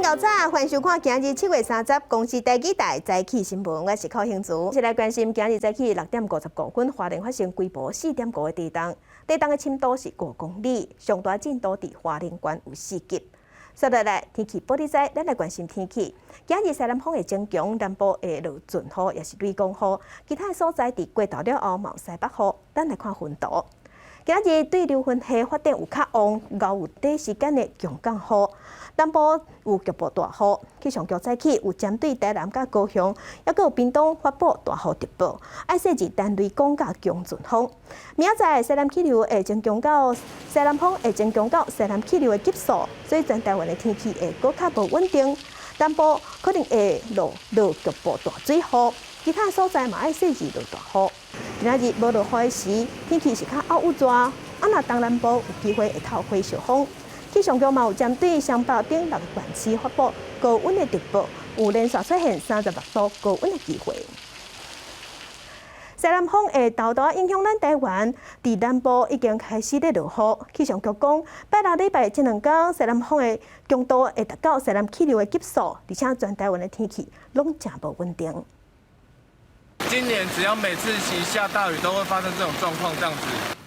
朋友早，歡迎收看今日7月30公視第二台早起新聞，我是寇興慈。先來關心今日早起6點55分，花蓮發生規模4.5的地動，地動的深度是5公里，上大震度佇花蓮縣有4級。接落來天氣報你知，咱來關心天氣。今日西南風會增強，南部會落陣雨，抑是雷公雨。其他所在佇過晝了後，嘛有西北雨。咱來看雲圖。今日對流雲系發展有較旺，偶有短時間的強降雨。南部有局部大雨，氣象局早起有針對台南佮高雄，抑閣有屏東發布大雨特報，愛設置單雷公佮強陣風。明仔載西南氣流會增強到西南風會增強到西南氣流的級數，所以全台灣的天氣會閣較無穩定。南部可能會落落局部大水雨，其他所在嘛愛小心落大雨。今仔日無落雨時，天氣是較漚熱，啊若東南部有機會會透火燒風。氣象局嘛有針對雙北等六個縣市發布高溫的特報，有連續出現36度高溫的機會。西南風會沓沓影響咱台灣，佇南部已經開始咧落雨。氣象局講，拜六禮拜這兩工西南風的強度會達到西南氣流的級數，而且全台灣的天氣攏誠無穩定。今年只要每次一下大雨，都會發生這種狀況，這樣子。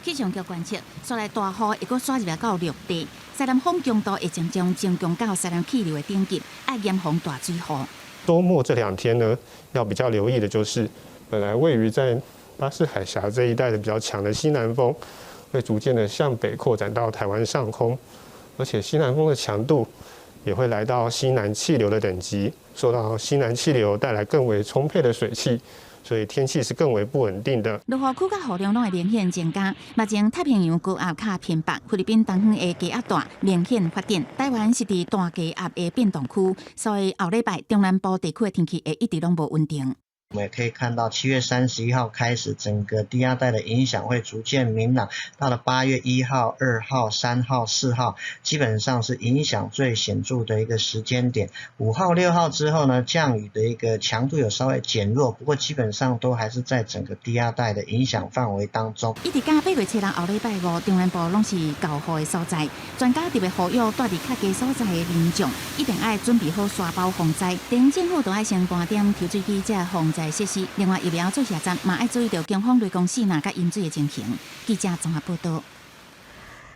氣象局觀測，紲來大雨會閣徙入來到陸地，西南風強度會漸漸增強到西南氣流的等級，愛嚴防大水雨。週末這兩天呢，要比較留意的就是，本來位於在巴士海峽這一帶的比較強的西南風，會逐漸的向北擴展到台灣上空，而且西南風的強度也會來到西南氣流的等級，受到西南氣流帶來更為充沛的水汽。所以天氣是更為不穩定的。落雨區佮雨量攏會明顯增加。目前太平洋高壓較偏北，菲律賓東方的低壓帶明顯發展。台灣是佇大低壓的變動區，所以後禮拜中南部地區的天氣會一直攏無穩定。我們也可以看到，7月31號開始，整個低壓帶的影響會逐漸明朗。到了8月1號、2號、3號、4號，基本上是影響最顯著的一個時間點。5號、6號之後呢，降雨的一個強度有稍微減弱，不過基本上都還是在整個低壓帶的影響範圍當中。一直到8月7日後禮拜五，中南部攏是厚雨的所在。專家特別呼籲，蹛佇較低所在的民眾，一定愛準備好沙包防災。地方政府都愛先盤點抽水機這防災設施。另外，疫苗注射站嘛愛注意著強風雷公四若佮淹水的情形。記者綜合報道。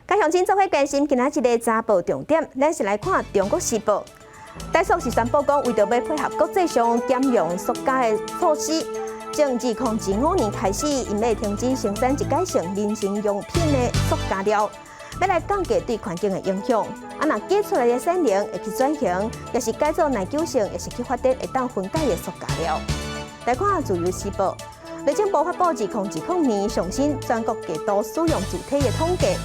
佮鄉親做伙關心今仔日的早報重點，咱先來看《中國時報》。台塑是宣布講，為著欲配合國際上減量塑膠的措施，從2025年開始，𪜶欲停止生產一改性民生用品的塑膠料，欲來降低對環境的影響。啊，若加出來的產能會去轉型，抑是改做耐久性，抑是去發展會當分解的塑膠料。來看《自由時報》，內政部發布2020年上新全國過度使用住體的統計，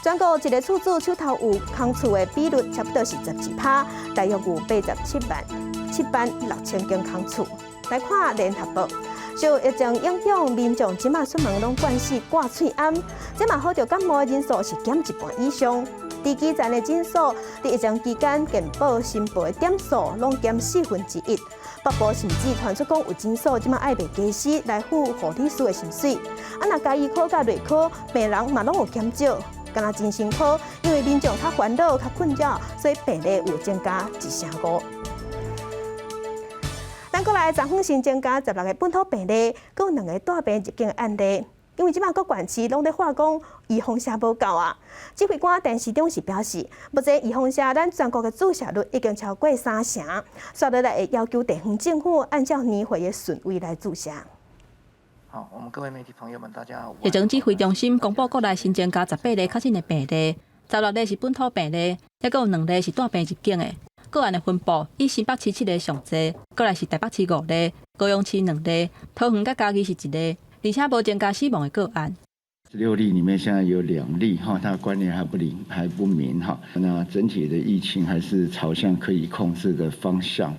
全國一个厝主手頭有空厝的比率差不多是12%，大約有87萬6千間空厝。來看《聯合報》，受疫情影響，民眾這馬出門攏慣勢掛喙罨，這馬好著感冒的人數是減一半以上。佇基層的診所，佇疫情期間健保申報的點數攏減1/4。北部甚至傳出講有診所這馬愛賣家私來付護理師的薪水。啊，若家醫科佮內科病人嘛攏有減少，敢若精神科，因為民眾較煩惱、較困擾，所以病例有增加1成5。咱國內昨昏新增加16個本土病例，閣有兩個帶病入境的案例。因為這馬各縣市攏咧喊講預防射無夠啊！指揮官陳時中是表示，目前預防射咱全國的注射率已經超過三成，紲落來會要求地方政府按照年歲的順位來注射。好，我們各位媒體朋友們，大家好。疫情指揮中心公布國內新增加18例確診的病例，16例是本土病例，抑閣有兩例是帶病入境的。個案的分布以新北市七例上濟，過來是台北市五例，高雄市兩例，桃園佮嘉義是一例。而且無增加死亡的個案。六例裡面現在有兩例哈，它關聯還不靈還不明哈。那整體的疫情還是朝向可以控制的方向。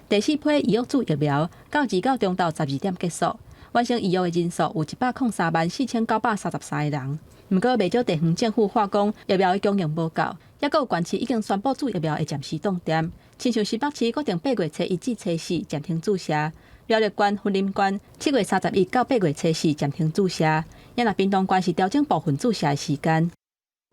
第四批預約注疫苗到二九中晝12點結束，完成預約的人數有10334,933個人。毋過，袂少地方政府喊講疫苗的供應無夠，抑閣有縣市已經宣布注疫苗會暫時凍點。親像新北市決定8月初一至初四暫停注射，苗栗縣、雲林縣7月31到8月初四暫停注射，也若屏東縣是調整部分注射的時間。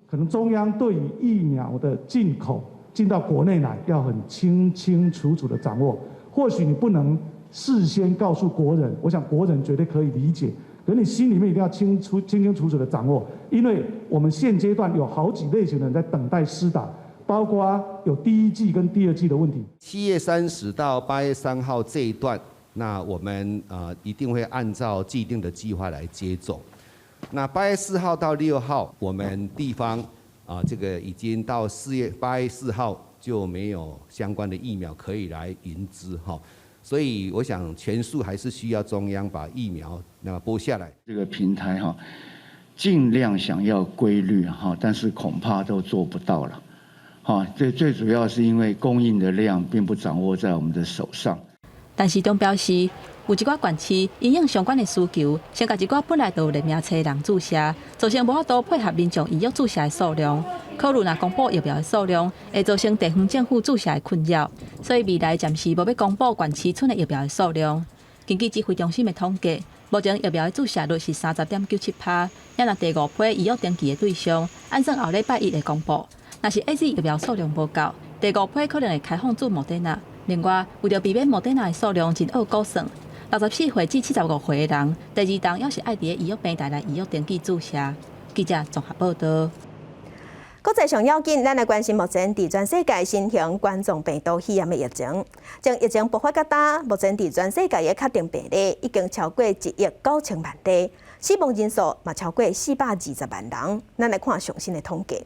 可能中央對於疫苗的進口進到國內來，要很清清楚楚的掌握。或許你不能事先告訴國人，我想國人絕對可以理解。可你心裡面一定要清楚、清清楚楚的掌握，因為我們現階段有好幾類型的人在等待施打，包括有第一劑跟第二劑的問題。7月30到8月3號這一段，那我們一定會按照既定的計劃來接種。那8月4號到6號，我們地方啊，這個已經到8月4號就沒有相關的疫苗可以來營資哈。所以我想全數還是需要中央把疫苗那撥下來。這個平台哈，盡量想要規律哈，但是恐怕都做不到了。哈，這最主要是因為供應的量並不掌握在我們的手上。陳時中表示，有一寡縣市因應相關的需求，先共一寡本來就有聯名冊的人注射，造成無法度配合民眾預約注射的數量。考慮若公布疫苗的數量，會造成地方政府注射的困擾，所以未來暫時無欲公布縣市賰的疫苗的數量。根據指揮中心的統計，目前疫苗的注射率是30.97%。也若第五批預約登記的對象，按算後禮拜一會公布。若是 AZ 疫苗數量無夠，第五批可能會開放注莫德納。另外，為著避免莫德納的數量真惡估算，64歲至75歲的人，第二針猶是愛佇咧預約平台來預約登記注射。記者綜合報道。國際上要緊，咱來關心目前佇全世界新型冠狀病毒肺炎的疫情。從疫情爆發到今，目前佇全世界的確診病例已經超過1億9千萬例，死亡人數嘛超過420萬人。咱來看上新的統計。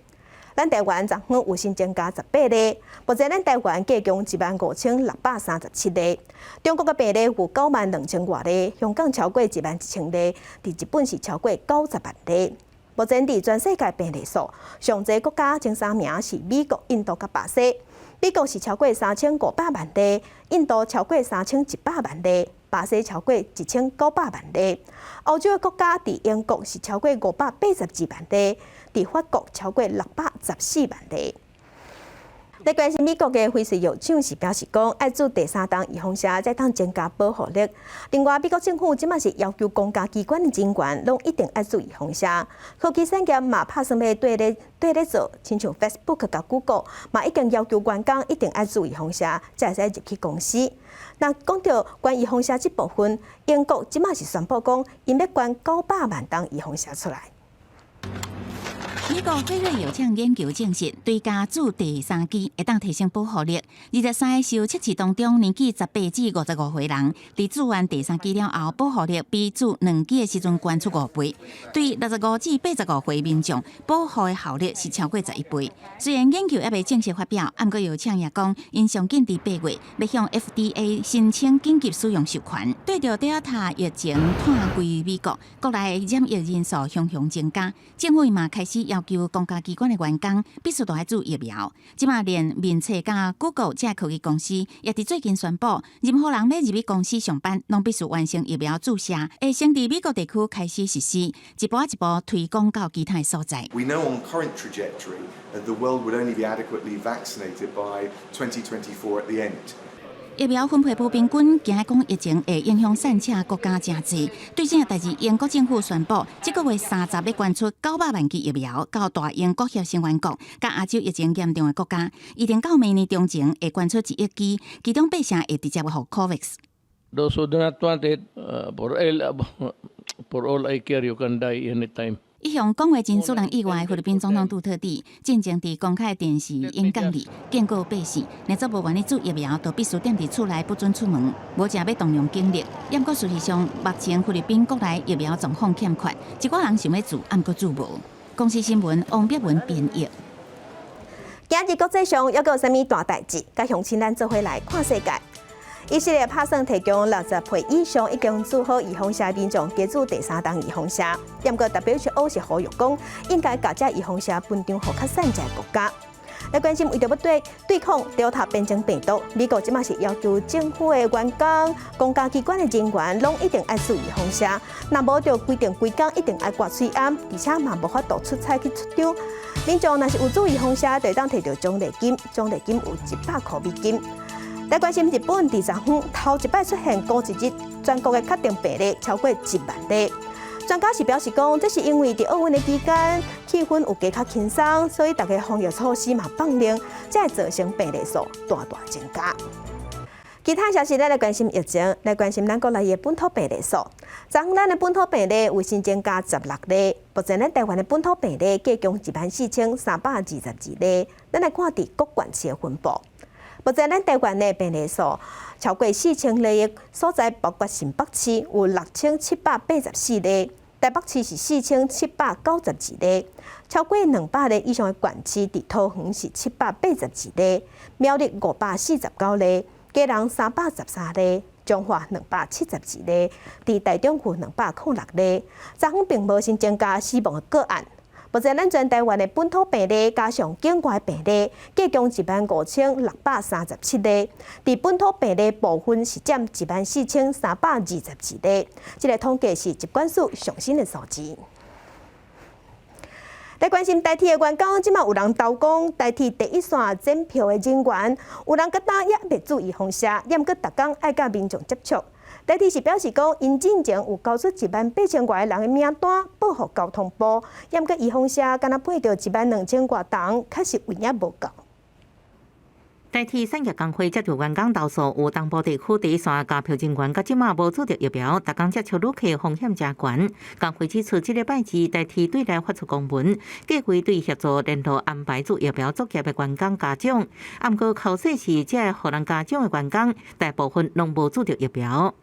咱台灣昨昏有新增加18例，目前咱台灣計共15,637例。中國的病例有9萬2千外例，香港超過1萬1千例，佇日本是超過90萬例。目前佇全世界病例數，上濟國家前三名是美國、印度佮巴西。美國是超過3500萬例，印度超過3100萬例，巴西超過1900萬例。歐洲的國家佇英國是超過582萬例，佇法國超過614萬例。來關心美國的輝瑞藥廠是表示講，愛注第三針預防射，才當增加保護力。另外，美國政府這馬是要求公家機關的人員攏一定愛注預防射。科技產業嘛拍算欲綴咧做，親像 Facebook 佮 Google 嘛已經要求員工一定愛注預防射，才會使入去公司。那講著關預防射這部分，英國這馬是宣布講，𪜶欲捐900萬針預防射出來。美國輝瑞藥廠研究證實，追加注第三劑會當提升保護力。23個受測試當中，年紀18至55歲人，佇注完第三劑了後，保護力比注兩劑的時陣懸出5倍。對65至85歲民眾，保護的效力是超過11倍。雖然研究猶未正式發表，毋過藥廠也講，𪜶上緊佇8月欲向 FDA 申請緊急使用授權。對著 Delta 疫情拖規美國，國內染疫人數雄雄增加，政府嘛開始要求公家機關的員工必須都愛注疫苗。這馬連面冊佮 Google 這科技公司也佇最近宣布，任何人欲入去公司上班，攏必須完成疫苗注射。會先佇美國地區開始實施，一步一步推廣到其他所在。 We know on current trajectory, the world would only be adequately vaccinated by 2024 at the end. 疫苗分配無平均，驚講疫情會影響散赤國家誠濟。對這個代誌，英國政府宣布，這個月三十欲捐出900萬劑疫苗到大英國協成員國、佮亞洲疫情嚴重的國家，預定到明年中旬會捐出1億劑，其中八成會直接予 COVAX。 Those who do not want it, for all I care, you can die anytime. 一向講話真使人意外的菲律賓總統杜特蒂，進前佇公開電視演講裡警告百姓，若做無願意注疫苗，就必須踮佇厝內不准出門，無誠欲動用警力。毋過事實上，目前菲律賓國內疫苗狀況欠缺，一寡人想欲注，毋過注無。公視新聞王碧文編譯。今日國際上猶閣有啥物大代誌？佮鄉親咱做伙來看世界。以色列拍算提供60歲以上已經注好預防射的民眾加注第三針預防射。毋過 WHO 是呼籲講，應該共這預防射分擔予較散赤的國家。來關心為著欲對抗 Delta 變種病毒，美國這馬是要求政府的員工、公家機關的人員，攏一定愛注預防射。若無就規定規工一定愛掛喙罨，而且嘛無法度出差去出張。民眾若是有注預防射，就會當提著獎勵金，獎勵金有100塊美金。來關心日本佇昨昏頭一擺出現孤一日全國的確診病例超過1萬例。專家是表示講，這是因為佇奧運的期間氣氛有加較輕鬆，所以大家防疫措施嘛放寬，才會造成病例數大大增加。其他消息，咱來關心疫情，來關心咱國內的本土病例數。昨昏咱的本土病例有新增加16例，目前咱台灣的本土病例計共14,322例。咱來看佇各縣市的分布。目前咱台灣的病例數超過4000例的所在，包括新北市有6784例，台北市是4792例，超過200例以上的縣市，佇桃園是782例，苗栗549例。基隆313例，彰化272例，佇台中有206例。昨昏並無新增加死亡的個案。目前咱全台灣的本土病例加上境外病例，計共15,637例。佇本土病例部分是佔14,322例。這個統計是疾管署上新的數字。來關心台鐵的員工，這馬有人投講台鐵第一線檢票的人員，有人覺得猶未注預防射，猶閣逐工愛佮民眾接觸。台鐵是表示講，𪜶進前有交出18,000外个人的名單，報予交通部，猶閣預防射，敢若配著12,000外筒，確實有影無夠。台鐵產業工會接著員工投訴，有東部地區第一線監票人員，到這馬無注著疫苗，逐工接觸旅客風險誠懸。工會指出，這禮拜二台鐵對內發出公文，計規對協助聯絡安排注疫苗作業的員工家長。毋過口試是這予人家長的員工，大部分攏無注著疫苗。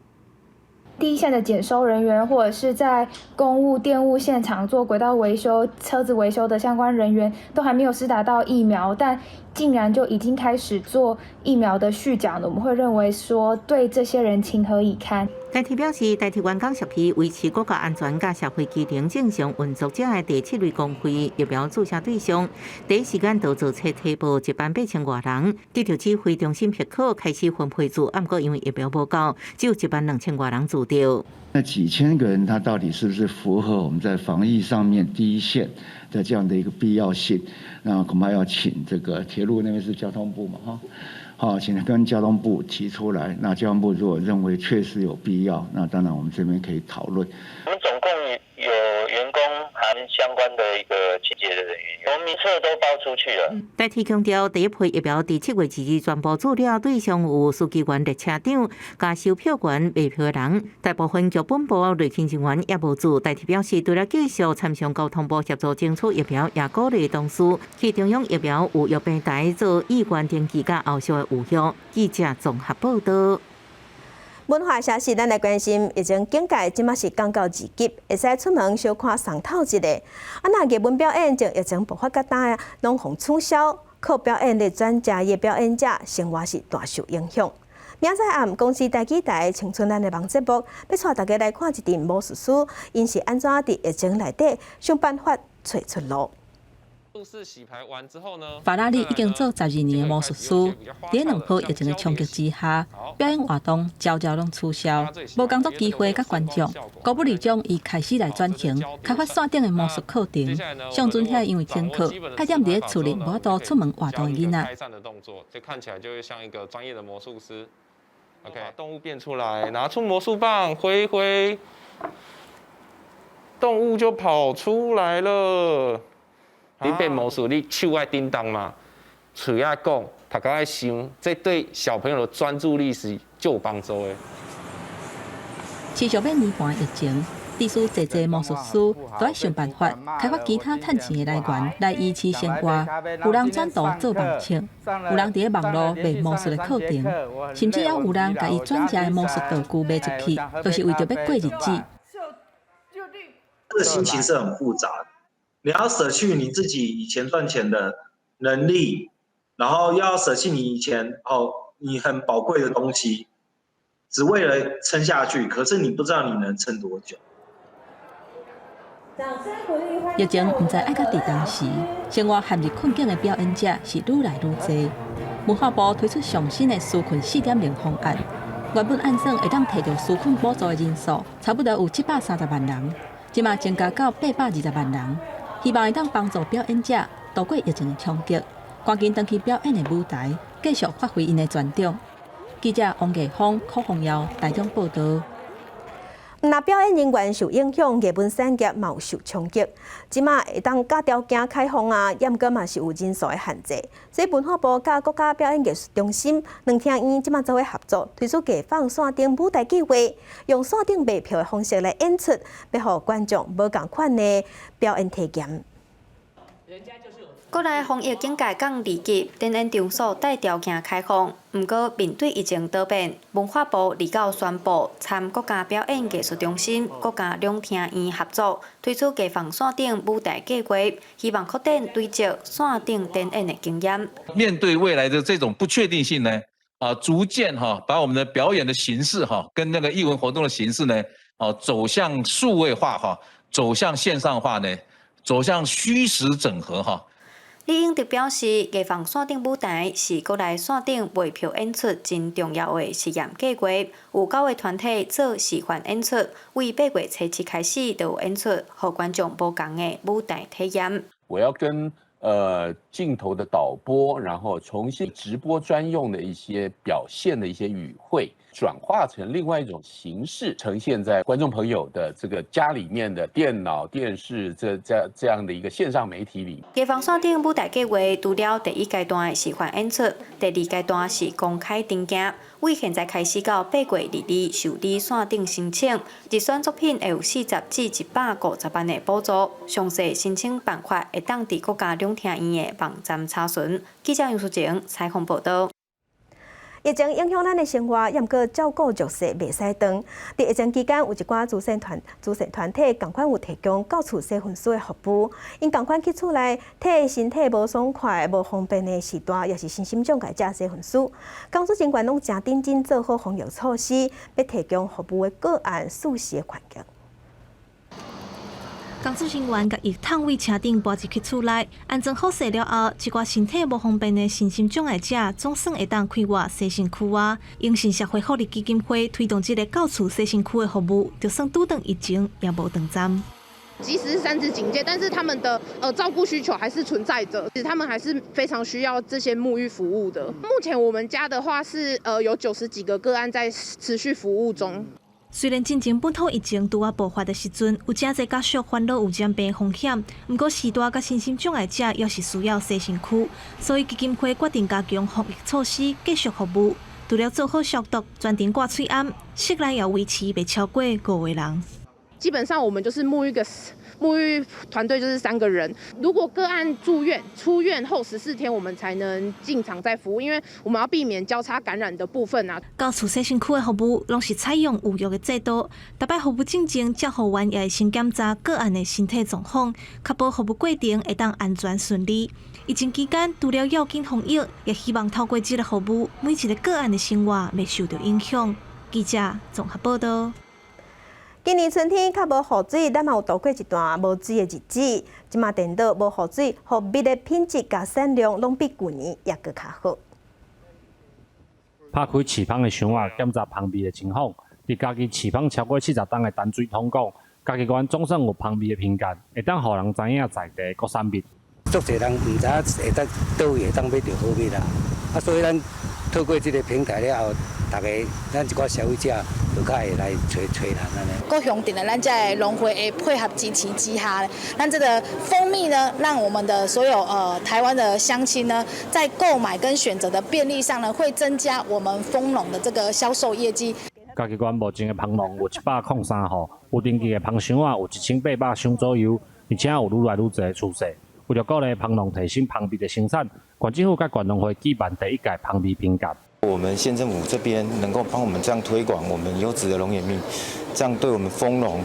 第一線的檢收人員，或者是在工務電務現場做軌道維修、車子維修的相關人員，都還沒有施打到疫苗，但竟然就已經開始做疫苗的續繳了。我們會認為說，對這些人情何以堪？台鐵表示，台鐵員工社區維持國家安全佮社會機能正常運作，這个第七類公費疫苗注射對象，第一時間就做冊提報18,000外人，得著指揮中心核可開始分配注，毋過因為疫苗無夠，只有1萬2千外人注著。那幾千個人，他到底是不是符合我們在防疫上面第一線的這樣的一個必要性？那恐怕要請這個鐵路那邊是交通部嘛，哈。好，請跟交通部提出來。那交通部如果認為確實有必要，那當然我們這邊可以討論。我們總共有員工含相關的一個清潔的人員，我們名冊都包出去了。台鐵強調，第一批疫苗佇7月22全部注了，對象有司機員、列車長、佮收票員、賣票人，大部分腳本部內勤人員猶無注。台鐵表示，除了繼續參詳交通部協助爭取疫苗，也鼓勵同事去中央疫苗預約平台做意願登記佮後續的預約。記者綜合報道。文化消息，咱來關心疫情警戒，這馬是降到二級，會使出門小看鬆透一下。啊，若藝文表演從疫情爆發到今啊，攏予取消，靠表演來轉食的表演者，生活是大受影響。明仔暗，公視台語台青春咱的網節目，欲帶大家來看一陣魔術師，𪜶是按怎佇疫情內底想辦法揣出路。法拉利已經做12年的魔術師，佇兩波疫情的衝擊之下，表演活動悄悄攏取消，無工作機會佮觀眾。高不里將伊開始來轉型，開發線頂的魔術課程。上陣遐因為停課，愛踮佇咧厝裡無法度出門活動的囡仔。開戰的動作，就看起來就會像一個專業的魔術師。OK，動物變出來，拿出魔術棒揮一揮，動物就跑出來了。你變魔術，你手愛叮當嘛，喙愛講，頭殼愛想，這對小朋友的專注力是就有幫助的。持續欲年半疫情，致使濟濟魔術師都愛想辦法開發其他趁錢的來源來維持生活。有人轉投做網冊，有人佇咧網路賣魔術的課程，甚至猶有人共伊轉食的魔術道具賣出去，就是為著欲過日子。這個心情是很複雜的。你要捨去你自己以前賺錢的能力，然後又要捨棄你以前哦你很寶貴的東西，只為了撐下去。可是你不知道你能撐多久。疫情毋知愛到佇當時，生活陷入困境的表演者是愈來愈濟。文化部推出上新的紓困4.0方案，原本按算會當提著紓困補助的人數，差不多有730萬人，這馬增加到820萬人。希望會當幫助表演者渡過疫情的衝擊，趕緊轉去表演的舞台，繼續發揮𪜶的專長。記者王藝峰、柯宏耀台中報道。毋毋但表演人員受影響，藝文產業嘛有受衝擊。這馬會當佮條件開放啊，毋過嘛是有人數的限制。所以文化部佮國家表演藝術中心兩廳院這馬做伙合作，推出藝坊線頂舞台計劃，用線頂賣票的方式來演出，欲予觀眾無仝款的表演體驗。國內防疫警戒降二級，展演場所帶條件開放。毋過面對疫情多變，文化部29宣布參國家表演藝術中心、國家兩廳院合作，推出藝坊線頂舞台計劃，希望擴展對接線頂展演的經驗。面對未來的這種不確定性呢，啊，逐漸哈把我們的表演的形式哈，跟那個藝文活動的形式呢，啊，走向數位化哈，走向線上化呢，走向虛實整合哈。李英德表示，藝坊線頂舞台是國內線頂賣票演出真重要的實驗計劃。有九個團體做示範演出，為8月初7開始就有演出，予觀眾無仝的舞台體驗。我要跟鏡頭的導播，然後重新直播專用的一些表現的一些語彙，轉化成另外一種形式，呈現在觀眾朋友的這個家裡面的電腦、電視這樣的一個線上媒體裡。藝坊線頂舞台計劃除了第一階段的示範演出，第二階段是公開登記。為現在開始到8月22受理線頂申請，入選作品會有40至150萬的補助。詳細申請辦法會當佇國家兩廳院的網站查詢。記者楊淑靜採訪報導。疫情影響咱的生活，猶閣照顧弱勢袂使斷。佇疫情期間，有一寡慈善團體仝款有提供到厝洗身軀的服務。𪜶仝款去厝內替身體無爽快、無方便的序大，抑是身心障礙者洗身軀。工作人員攏誠認真做好防疫措施，欲提供服務的個案舒適的環境。工作人員共浴桶對車頂搬入去厝內，安裝好勢了後，一寡身體無方便的身心障礙者總算會當快活洗身軀啊！永信社會福利基金會推動這个到厝洗身軀的服務，就算拄著疫情也無斷站。即使是三級警戒，但是他們的照顧需求還是存在着，其實他們還是非常需要這些沐浴服務的。目前我們家的話是有90幾個個案在持續服務中。雖然進前本土疫情拄仔爆發的時陣，有誠濟家屬煩惱有染病風險，毋過序大佮身心障礙者猶是需要洗身軀，所以基金會決定加強防疫措施，繼續服務。除了做好消毒，全程掛喙罨，室內也維持袂超過五個人。基本上我們就是沐浴團隊就是三個人。如果個案住院出院後14天，我們才能進場再服務，因為我們要避免交叉感染的部分啊。到厝洗身軀的服務攏是採用預約的制度，逐擺服務進前，照護員也會先檢查個案的身體狀況，確保服務過程會當安全順利。疫情期間，除了要緊防疫，也希望透過這个服務，每一个個案的生活袂受著影響。記者綜合報道。今年春天較無雨水，咱嘛有度過一段無水的日子。這馬顛倒無雨水，予蜜的品質佮產量攏比舊年猶閣較好。拍開飼蜂的箱仔，檢查蜂蜜的情況。佇家己飼蜂超過70冬的陳水通講，嘉義縣總算有蜂蜜的評鑑，會當予人知影在地的國產蜜。足濟人毋知影會當佗位會當買著好蜜啦，啊，所以咱透過這个平台了後，逐家咱一寡消費者就較會來揣揣咱按呢。各鄉鎮的咱這个農會的配合支持之下，咱這个蜂蜜呢，讓我們的所有台灣的鄉親呢，在購買跟選擇的便利上呢，會增加我們蜂農的這個銷售業績。嘉義縣目前的蜂農有103戶，有登記的蜂箱仔有1800箱左右，而且有愈來愈濟的趨勢。為著鼓勵蜂農提升蜂蜜的生產，縣政府佮縣農會舉辦第一屆蜂蜜評鑑。我們縣政府這邊能夠幫我們這樣推廣我們優質的龍眼蜜，這樣對我們蜂農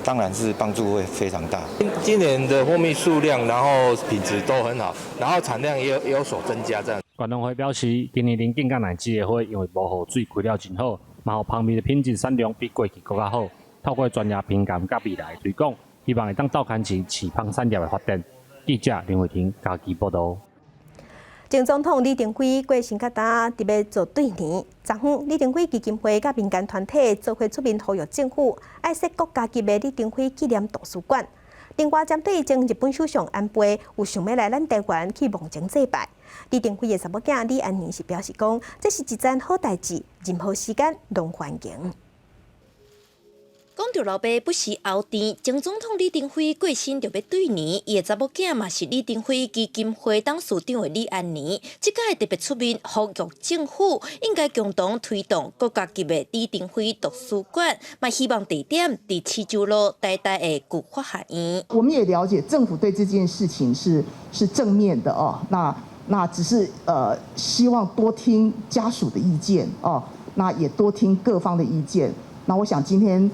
當然是幫助會非常大。今年的蜂蜜數量，然後品質都很好，然後產量也有所增加。這樣。縣農會表示，今年龍井佮梛子的花因為無雨水開了真好，嘛予蜂蜜的品質產量比過去閣較好。透過專業評鑑佮未來的推廣，希望會當鬥牽持飼蜂產業的發展。記者林慧婷嘉義報導。前總統李登輝過身較今，佇欲做對年。昨昏，李登輝基金會佮民間團體做伙出面呼籲政府，愛設國家級的李登輝紀念圖書館。另外，針對前日本首相安倍有想欲來咱台灣去墓前祭拜，李登輝的查某囝李安妮是表示講，這是一件好代誌，任何時間攏歡迎。講講著老爸不時敖甜，前總統李登輝過身就欲對年，伊的查某囝嘛是李登輝基金會董事長的李安妮，這擺特別出面呼籲政府應該共同推動國家級的李登輝圖書館，嘛希望地點佇市州路台大的舊法學院。我們也了解政府對這件事情是正面的哦，那只是希望多聽家屬的意見哦，那也多聽各方的意見。那我想今天，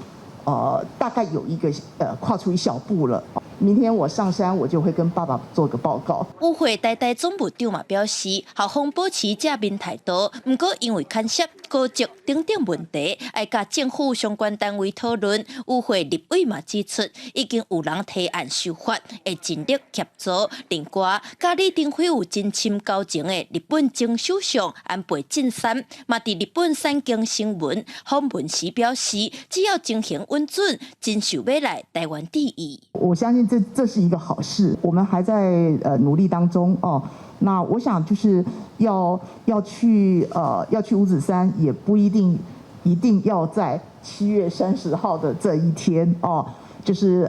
大概有一個跨出一小步了。明天我上山，我就會跟爸爸做個報告。與會台大總務長嘛表示，校方保持正面態度，毋過因為牽涉國籍等等問題，愛佮政府相關單位討論。與會立委嘛指出，已經有人提案修法，會盡力協助。另外，佮李登輝有真深交情的日本前首相安倍晉三，嘛佇日本產經新聞訪問時表示，只要情形允准，真想欲來台灣致意。我相信這是一個好事，我們還在努力當中哦。那我想就是要去五指山，也不一定一定要在7月30號的這一天哦。就是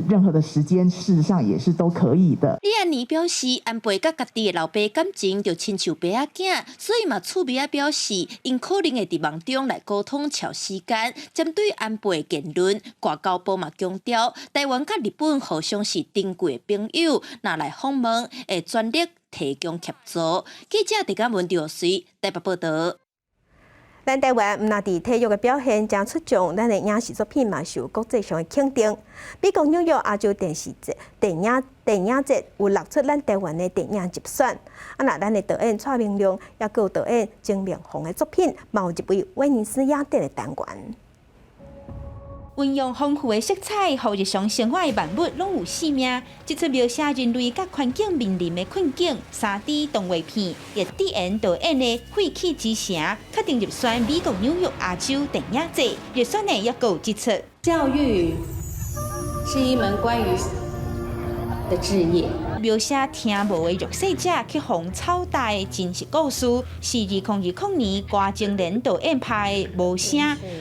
任何的時間，事實上也是都可以的。李安妮表示，安倍佮家己的老爸感情就親像爸仔囝，所以嘛趣味仔表示，𪜶可能會佇夢中來溝通喬時間。針對安倍的言論，外交部嘛強調，台灣佮日本互相是珍貴的朋友，若來訪問會全力提供協助。記者狄嘉文、劉水台北報道。咱台灣毋但佇體育的表現誠出眾，咱的影視作品嘛受國際上的肯定。美國紐約亞洲電視節電影節有六齣咱台灣的電影入選。啊，若咱的導演蔡明亮，抑閣有導演曾明宏的作品，嘛有入圍威尼斯影展的單元。運用豐富的色彩，予日常生活的萬物攏有生命。這齣描寫人類佮環境面臨的困境，3D 動畫片，由導演導演的《廢棄之城》確定入選美國紐約亞洲電影節，入選的抑閣有這齣。教育是一門關於的志業。描寫聽無的弱勢者去予草踏的真實故事，是2020年郭正蓮導演拍的《無聲》。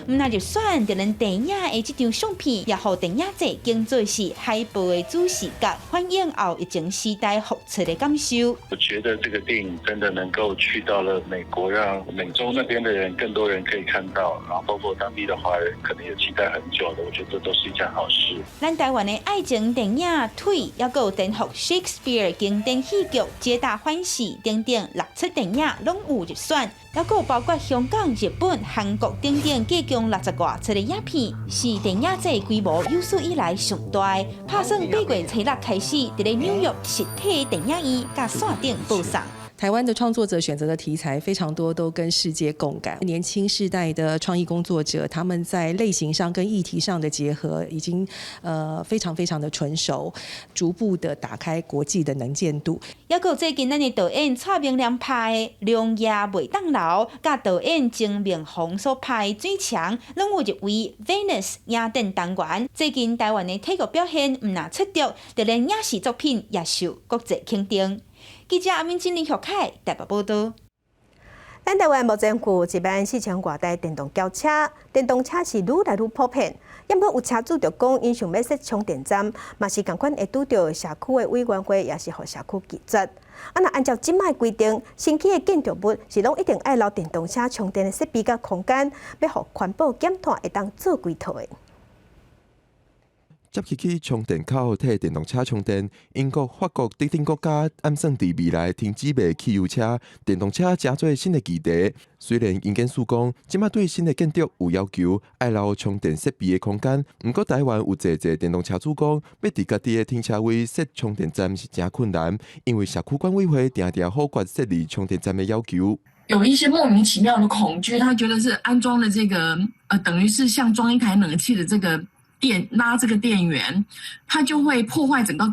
毋但入選，就連電影的這張相片，也予電影節當做是海報的主視覺，反映後疫情時代復出的感受。我覺得這個電影真的能夠去到了美國，讓美洲那邊的人更多人可以看到，然後包括當地的華人可能也期待很久的，我覺得這都是一件好事。咱台灣的愛情電影《腿》，抑閣有顛覆 Shakespeare 經典戲劇《皆大歡喜》等等六齣電影攏有入選，抑閣有包括香港、日本、韓國等等，計共60外齣的影片，是電影節規模有史以來上大。拍算8月初6開始，佇咧紐約實體電影院佮線頂播送。台灣的創作者選擇的題材非常多，都跟世界共感。年輕世代的創意工作者，他們在類型上跟議題上的結合，已經非常非常的純熟，逐步的打開國際的能見度。抑閣最近咱的導演蔡明亮拍的《良夜袂當留》，佮導演曾明宏所拍的《水牆》，攏有入圍 Venice 影展單元。最近台灣的體育表現毋但出眾，就連影視作品也受國際肯定。記者阿敏、金林、何凱台北報道。咱台灣目前有1萬4千外台電動轎車，電動車是愈來愈普遍。毋過有車主就講，𪜶想欲設充電站，嘛是仝款會拄著社區的委員會，也是予社區拒絕。啊，若按照這擺規定，新起的建築物是攏一定愛留電動車充電的設備佮空間，欲予環保減碳會當做規套的。接起去充電口替電動車充電，英國、法國等等國家按算佇未來停止賣汽油車，電動車成做新的議題。雖然營建署講，這馬對新的建築有要求，愛留充電設備的空間。毋過台灣有濟濟電動車主講，欲佇家己的停車位設充電站是誠困難，因為社區管委會定定否決設立充電站的要求。有一些莫名其妙的恐懼，他覺得是安裝了這個，等於是像裝一台冷氣的這個。電拉這個電源，它就會破壞整個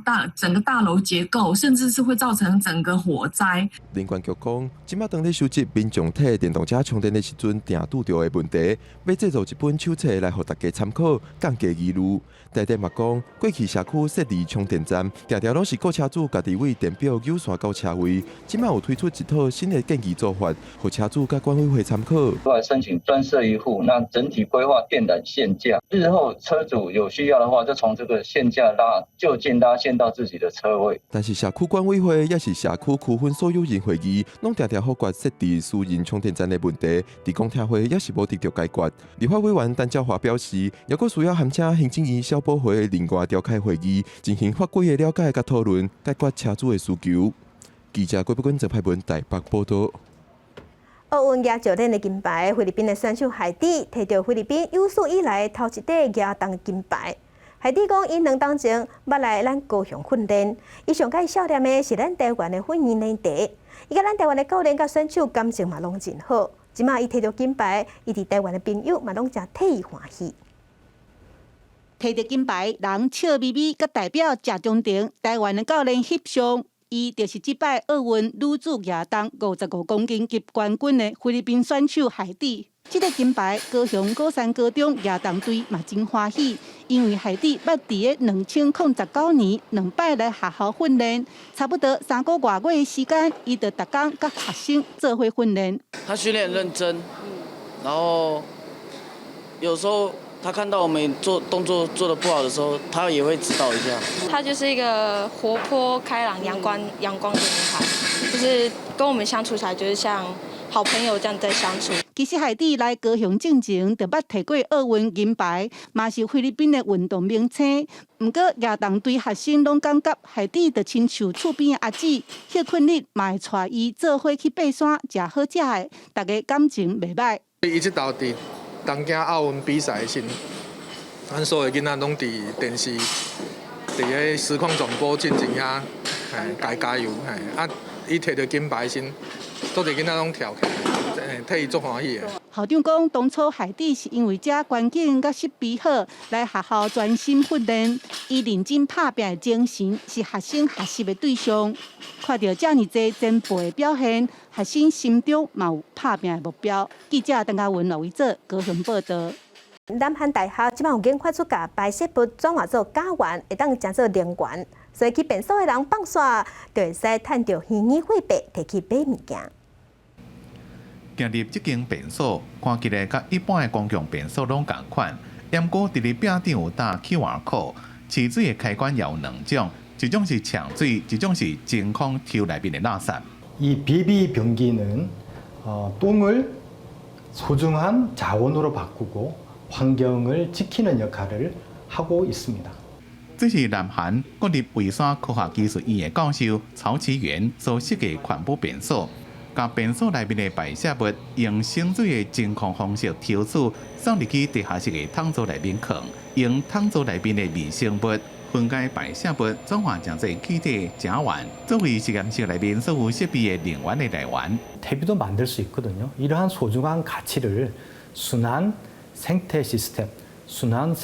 大樓結構，甚至是會造成整個火災。能源局講，這馬當咧收集民眾替電動車充電的時陣，定拄著的問題，欲製作一本手冊來予大家參考，降低疑慮。台電嘛講，過去社區設置充電站，定定攏是顧車主家己對電表扭線到車位。這馬有推出一套新的建議做法，予車主佮管委會參考。來申請專設一戶，那整體規劃電纜線架，日後車主有需要的話，就從這個線架拉就近拉線到自己的車位。但是社區管委會抑是社區區分所有人會議，攏定定否決設置私人充電站的問題，佇公聽會抑是無得著解決。立法委員陳昭華表示，猶閣需要函請行政院消保會另外召開會議，進行法規的了解佮討論，解決車主的需求。記者郭北君、鄭派文台北報導。奧運舉重的金牌，菲律賓的選手海蒂提著菲律賓有史以來頭一塊舉重金牌。海蒂講，伊2冬前捌來咱高雄訓練，伊上蓋少年的是咱台灣的訓練營地。伊佮咱台灣的教練佮選手感情嘛攏真好。這馬伊提著金牌，伊佇台灣的朋友嘛攏誠替伊歡喜。提著金牌，人笑眯眯，佮代表謝長廷台灣的教練翕相。伊就是這擺奧運女子舉重55公斤級冠軍的菲律賓選手海蒂。這個金牌，高雄鼓山高中舉重隊嘛真歡喜，因為海蒂捌佇个2019年兩擺來學校訓練，差不多3個外月的時間，伊就逐工佮學生做伙訓練。他訓練認真，然後有時候他看到我們做動作做得不好的時候，他也會指導一下。她就是一個活潑開朗、陽光的女孩，就是跟我們相處起來就是像好朋友這樣在相處。其實海蒂來高雄進前就捌提過奧運銀牌，嘛是菲律賓的運動明星。毋過舉重隊學生攏感覺海蒂就親像厝邊的阿姊，歇睏日嘛會帶伊做伙去爬山，食好食的，大家感情袂䆀。伊這頭佇東京奧運比賽時，咱所有囡仔攏佇電視，佇彼實況轉播進前遐，嘿，共伊加油，嘿，啊，伊提著金牌時，足濟囡仔攏跳起來，替伊足歡喜的。校長講，當初海蒂是因為遮環境佮設備好，來學校專心訓練。伊認真拍拚的精神是學生學習的對象。看著遮爾濟前輩的表現，學生心中嘛有拍拚的目標。記者鄧家文、羅維哲高雄報導。南韓大學這擺有研發出共排泄物轉化做甲烷，會當成做能源，所以去便所的人放紲就會使趁著虛擬貨幣提去買物件。行入這間便所，看起來佮一般的公共便所攏仝款，毋過佇咧壁頂有貼 QR code，飼水的開關也有兩種，一種是沖水，一種是真空抽內面的垃圾。 이 비비 변기는 똥을 소중한 자원으로 바꾸고 환경을 지키는 역할을 하고 있습니다. 這是南韓國立蔚山科學技術院的教授曹奇元所設計環保便所，共便所內面的排泄物用省水的真空方式抽取，送入去地下室的桶槽內面囥，用桶槽內面的微生物分解排泄物，轉化成做氣體甲烷，作為實驗室內面所有設備的能源的來源。 퇴비도 만들 수 있거든요. 이러한 소중한 가치를 순환 생태 시스템, 순환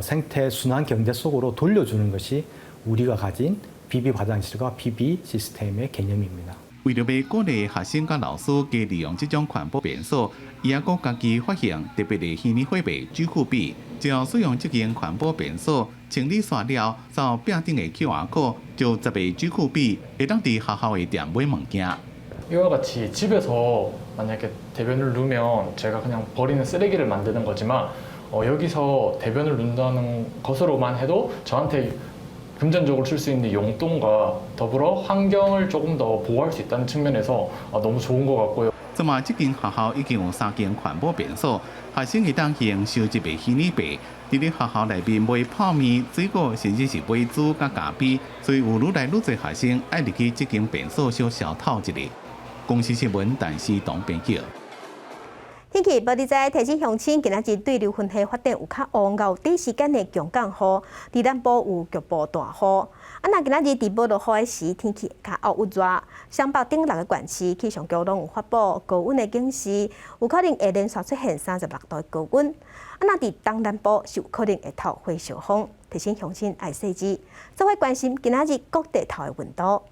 생태 순환 경제 속으로 돌려주는 것이 우리가 가진 비비 화장실과 비비 시스템의 개념입니다. 為著欲鼓勵學生佮老師加利用這種環保便所，伊猶閣家己發行特別的虛擬貨幣紙庫幣，只要使用這間環保便所清理紲了，掃壁頂的 QR code，就10個紙庫幣會當佇學校的店買物件。 이와 같이 집에서 만약에 대변을 누면 제가 그냥 버리는 쓰레기를 만드는 거지만 여기서 대변을 눈다는 것으로만 해도 저한테 금전적으로 쓸 수 있는 용돈과 더불어 환경을 조금 더 보호할 수 있다는 측면에서 너무 좋은 것 같고요. 這馬這間學校已經有三間環保便所，學生會當用收集的虛擬幣，佇咧學校內面買泡麵、水果，甚至是買豬佮咖啡，所以有愈來愈濟學生愛入去這間便所小消透一下。公視新聞，陳思東編輯。天氣報你知，提醒鄉親，今仔日對流雲系發展有較旺，有短時間的強降雨，佇南部有局部大雨。啊，若今仔日佇無落雨的時，天氣較鬱熱。雙北等六個縣市氣象局攏有發布高溫的警示，有可能會連續出現36度的高溫。啊，若佇東南部是有可能會透火燒風，提醒鄉親愛細緻，做伙關心今仔日各地頭的溫度。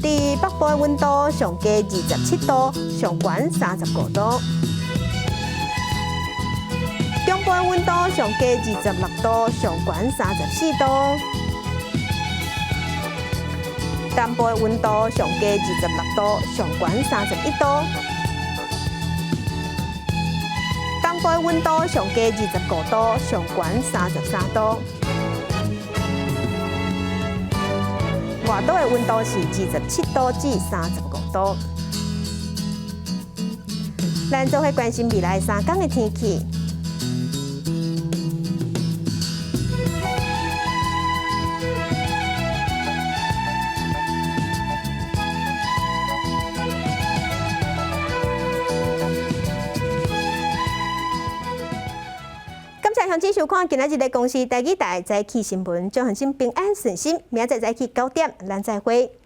佇北部的溫度上低27度，上懸35度；中部的溫度上低26度，上懸34度；南部的溫度上低26度，上懸31度；東部的溫度上低25度，上懸33度。外島的溫度是27度至35度。咱做伙關心未來3天的天氣。感謝鄉親收看今仔日的公視台語台早起新聞，祝鄉親平安順心。明仔載早起9點，咱再會。